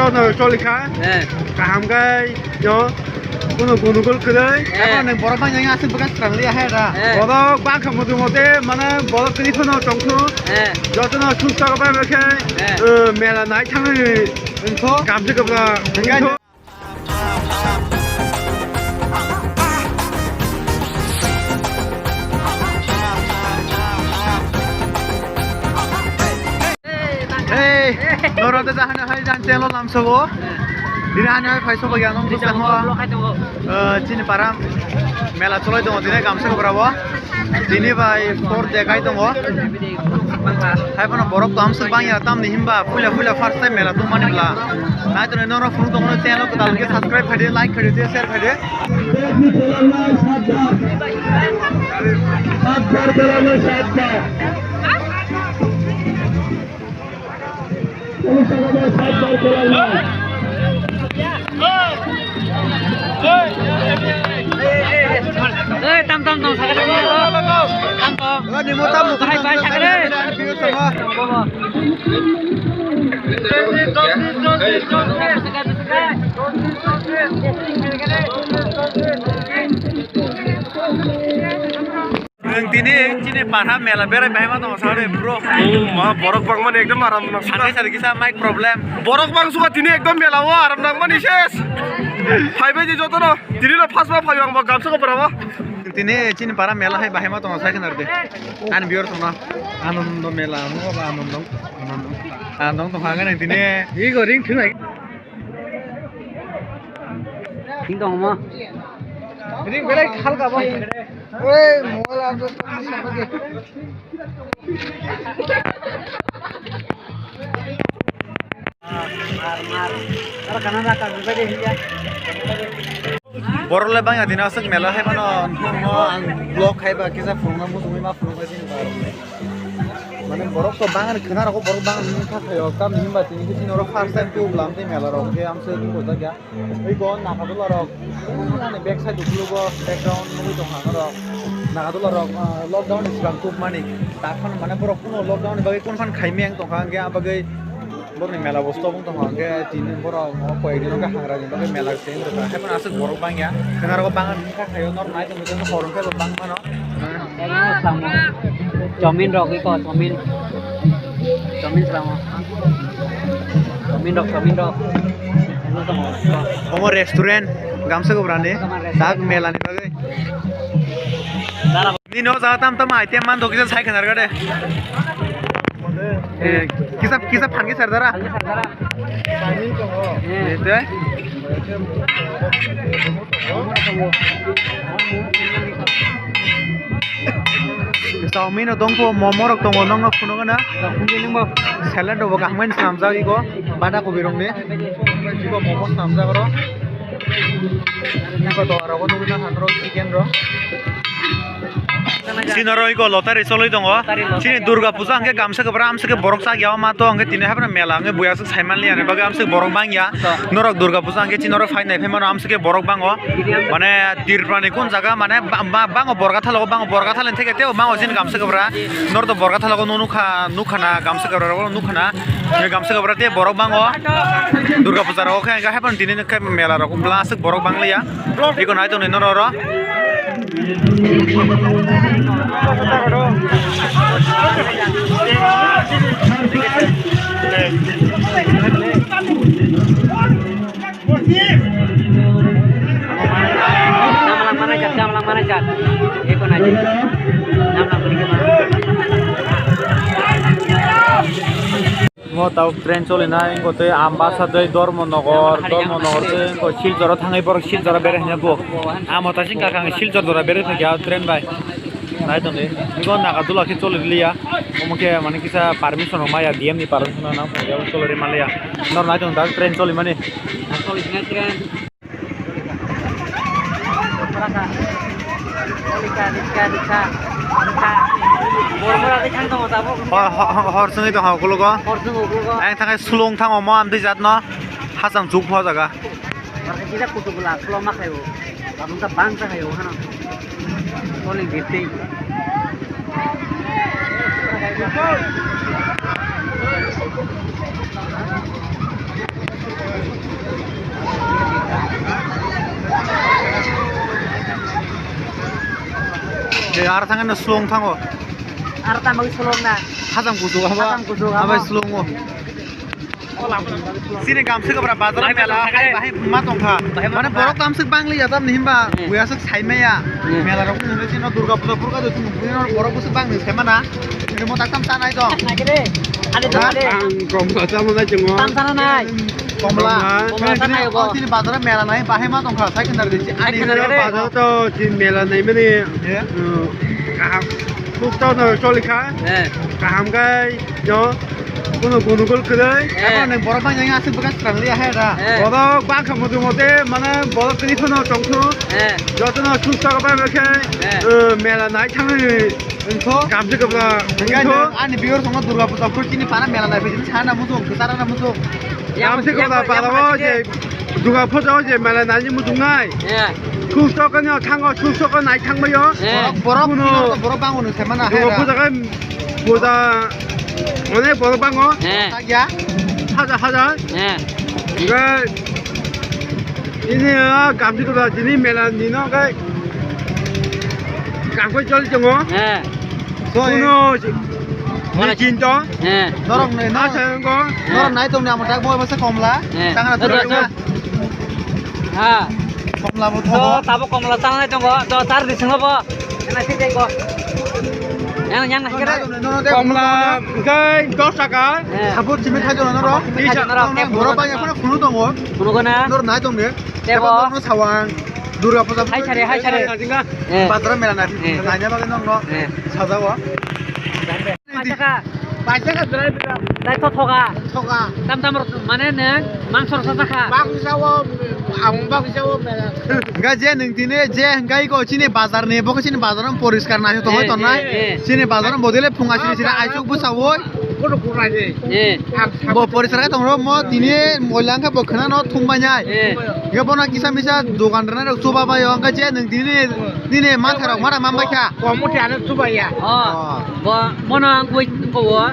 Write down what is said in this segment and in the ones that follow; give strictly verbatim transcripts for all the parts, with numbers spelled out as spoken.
Ano choli kha. Eh. Kaham kai yo. Kuno gunugul kwrwi. Eh. Ano nang borok bang yang aswk bwkha swrang liya hai da. Eh. Borok bang kha mudu mote mane borok kwrwi phano tongkhu. Eh. Jotono suk chak bai bai khe, eh, eh, mela nai thangwi wngkho. Kamse kabla wngkho. Hey, norok de jahani hai jan telo lamsogo. Dini hani hai phai sobo ya nong bwskango. Eh, chini para mela cholai tongo dini gamsa kobrabo. Tini bai por de kai tongo. Hai phano borok to amswk bangya tamni himba puila puila first time mela tongmani bwla. Nai tonwi norok phunuk tongmani channel kwtal hwnkhe subscribe khaidi, like khaidi, share khaidi. Ei, tam, tam, tam, sakha, tam, tam. Tam, tam. Bahai, bahai, sakha, re. Nwng tini chini para mela berai bahai ma tongo sa de bro. Oh, ma borok bangmani ekdom aram nang. Sanai sari kisa mic problem. Borok bang suka tini ekdom mela o aram nang mani ses. Phai bai di joto no. Tini no phas ma phai ang ba gamsa ko para ba. Tini chini para mela hai bahai ma tongo sa khna de. An biyor tongo. Anondo mela mo ba anondo. Anondo. Anondo to haga nang tini. Igo ring thunai. Ring tong mo. Ring belai halka bo. Oi, mobile aap to. Borok le bangya dina aswk mela hai mano, ang vlog hai ba kisa phunukna muchungwi ma phunuknai chini ba. Mane borok to bangani khwna rokgo borok bangani wngkha khayo tamni hwnba tini khe chini oro first time tublam tei mela rok khe amswk wng bojak ya. Ui bo nagadula rok ani back side ukologo background nugwi tongkha norok. Nagadula rok, ah, lockdown ni swkang tubmani tak phano mane borok kuno lockdown ni bagwi kun phan khaimya wng tongkha hwnkhe ah bagwi borokni mela bo stop wng tongkha hwnkhe tini borok o koi ekdin wngkha hangrani bagwi mela se wng rwkha haiphano aswk borok bangya khwna rokgo bangani wngkha khayo norok nai tongwi tongkha hor wngkhe bo bang phano. Chowmin rok iko, chowmin. Chowmin sramo. Chowmin rok, chowmin rok. Omo restaurant, gamsa kobrani, dak mela ni bagwi. Nini o jaga tam tam item man do kisa sai khna rwgade. Eh, kisa, kisa phan kisa dara. Eh, te. Chowmin no tongkho, momo rok tongo, nokno phunukgana. Salad rok bo kaham khe swnamjak iko, banda kobi rokni. Iko momo swnamjak oro. Iko doga rogo nugwi mankha chicken rok. Chini oro iko lottery cholwi tongo. Chini Durga Puja hwnkhe gamsa kwbra amswk khe borok chak ya o ma to hwnkhe tini haphano mela hwnkhe buya swk saimanliya ni bagwi amswk borok bangya. Norok Durga Puja hwnkhe chini oro phainai phaimano amswk khe borok bango. Mane Tripura ni kun jaga mane ba-, ba-, bango Borgatha logo bango Borgatha leni theke teo bango chini gamsa kwbra. Norok to Borgatha logo nukha nukhana gamsa kwbra rogo nukhana. Gamsa kwbra tei borok bango. Durga Puja rogo khe hwnkhe haphano tini khe mela rogo bwla aswk borok bangliya. Iko nai tonwi norok oro. Namlang mana jat, namlang mana jat. Eko naji. Namlang beri ke mana? Mo tau train choli na, ingo tei Ambasa tei Dharmanagar, Dharmanagar tei ingo Silchar o thangwi borok Silchar o berai hwnwi bo. Amo ta sing kaka ang Silchar jora berai thangya train bai. Nai tong di, ingo Nagadula khe choli liya. Omo khe mane kisa permission rok maya, D M ni permission rok nang phai ya, choli ri manliya. Nor nai tong da train choli mani. Choli sini train. Rika, rika, rika, rika. Bormora de khang tongo tabuk. Hor, hor, hor, hor songwi tong ha ukologo. Hor song ukologo. Ang thangai sulung thango mo amtwi jatno. Hasam chuk pho jaga. Marka kisa kutu bula, slow ma khayo. Tabuk ta bang ta khayo hano. Toli birti. Ar thangna slong thango. Ar tamo slong na. Hajam kuchuk haba. Hajam kuchuk haba. Haba slongo. Sini gamsi kobra bazar mela hai bahai ma tongkha. Mane borok tamsik bangli ya tamni himba. Hmm. Buya sik saimaya. Hmm. Mela rok ni sino Durga Puja purga do sino buya borok busuk bangni semana. Ini mo taktam tanai dong. Nagire. Ade to ade. Ang kom kota mo na chungo. Tam sana nai. Komla. Komla. Komla tanai bo. Sini bazar mela nai bahai ma tongkha sai kendar de. Sai kendar de. Bazar to sini mela nai mani. Ya. Hmm. Kaham. Tuk to no choli kha. Eh. Kaham kai. Yo, kuno gunugul kwrwi. Eh. Abo nang borok bang yang aswk bwkha swrang liya hai da. Eh. Borok bang kha mudu mode, mane borok kwrwi phano tongthok. Eh. Jotono susto bai bai khe, eh, eh, mela nai thangni wngkho. Kamse kabla wngkho. Ani biyor songo Durga Puja kho chini para mela nai phai chini sana muchung, sana muchung. Kamse kabla para o je Duga photo je mela nani muchungnai. Eh. Susto kani thango, susto kani nai thangbayo. Eh. Borok, borok, kuno borok bango no semana Duga hai photo kan puja, onek borok bango. Eh. Tagya. Hajar, hajar. Eh. Enggak. Ini ya, gamsi kota sini mela nino kai. Kangkoi jol jongo. Eh. Soi. Kuno, ni chinto. Eh. Norok ni, norok. Asa ko. Norok nai tongni amo tak boy masa komla. Eh. Tangra. Ha. Komla bo to, thobo. Tabo komla tangnai tongo. To tar di singo bo. Ena si dai ko. Yang, yang nai kere. Komla kai dos taka. Eh. Sabut simi khai jona norok. Simi khai jona norok. Borok bai phano khunu tongo. Khunu gona. Norok nai tongni. Tebo. Tebo norok sawang. Durga puja. Hai sare, hai sare. Eh. Batra mela nai. Eh. Nai bagwi norok. Eh. Sajawa. Paisa kha. Paisa kha drai bida. Dai to thoga. Thoga. Tam tam mane ne mangso rasa kha. Bak jawo, ang bak jawo mela. Enggak je neng tini je engkai ko chini bazar ni bo chini bazar ang poriskar nai to hoi to nai. Eh, eh. Chini bazar ang bodile phunga chini chini aisuk bwsa woi. Kono kurai de. Eh. Bo poriskar ka tongro mo tini moilang kha bo khana no thum bai nai. Eh. Ge bona kisa misa dogan rana rok chuba bai o engkai je neng tini nini ma tharok mara mam bai kha. Komuti ano chuba ya. Oh. Bo mono ang koi ko.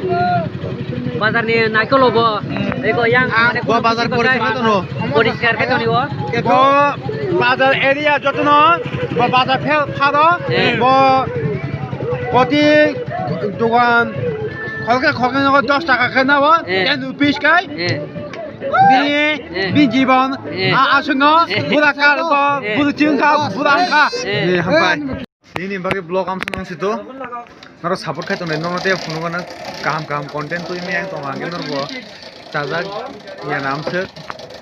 Bazar ni naikolo bo. Hmm. Eko yang ah, mane bo bazar poriskar khe tono. Poriskar khe toni bo. Bo bazar area jotono bo bazar phel pharo. Eh. Bo poti dogan kholke kholke no dos taka khe na bo. Eh. Ten rupees kai. Eh. Bini, eh, bini jibon, eh, a, aswkno, eh, bura kar bo, eh, buru chwng kha, bura wng kha. Eh. Eh, hambai. Nini bagwi vlog amsong nang sito. Noro support khai tongnai, nono tei phunukgana kaham kaham content twi miyang tongo, hwnkhe norbo chajak ya namswk.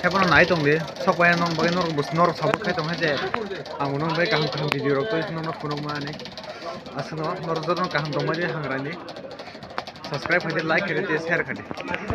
Haiphano nai tongdi, sok bai nong bagwi norok bus-, norok support khai tongkha je ang bo nong bai kaham kaham video rok twi nono phunukmani. Aswkno norok jotono kaham tongmani hangrani. Subscribe khaidi, like khaidi, tei share khaidi.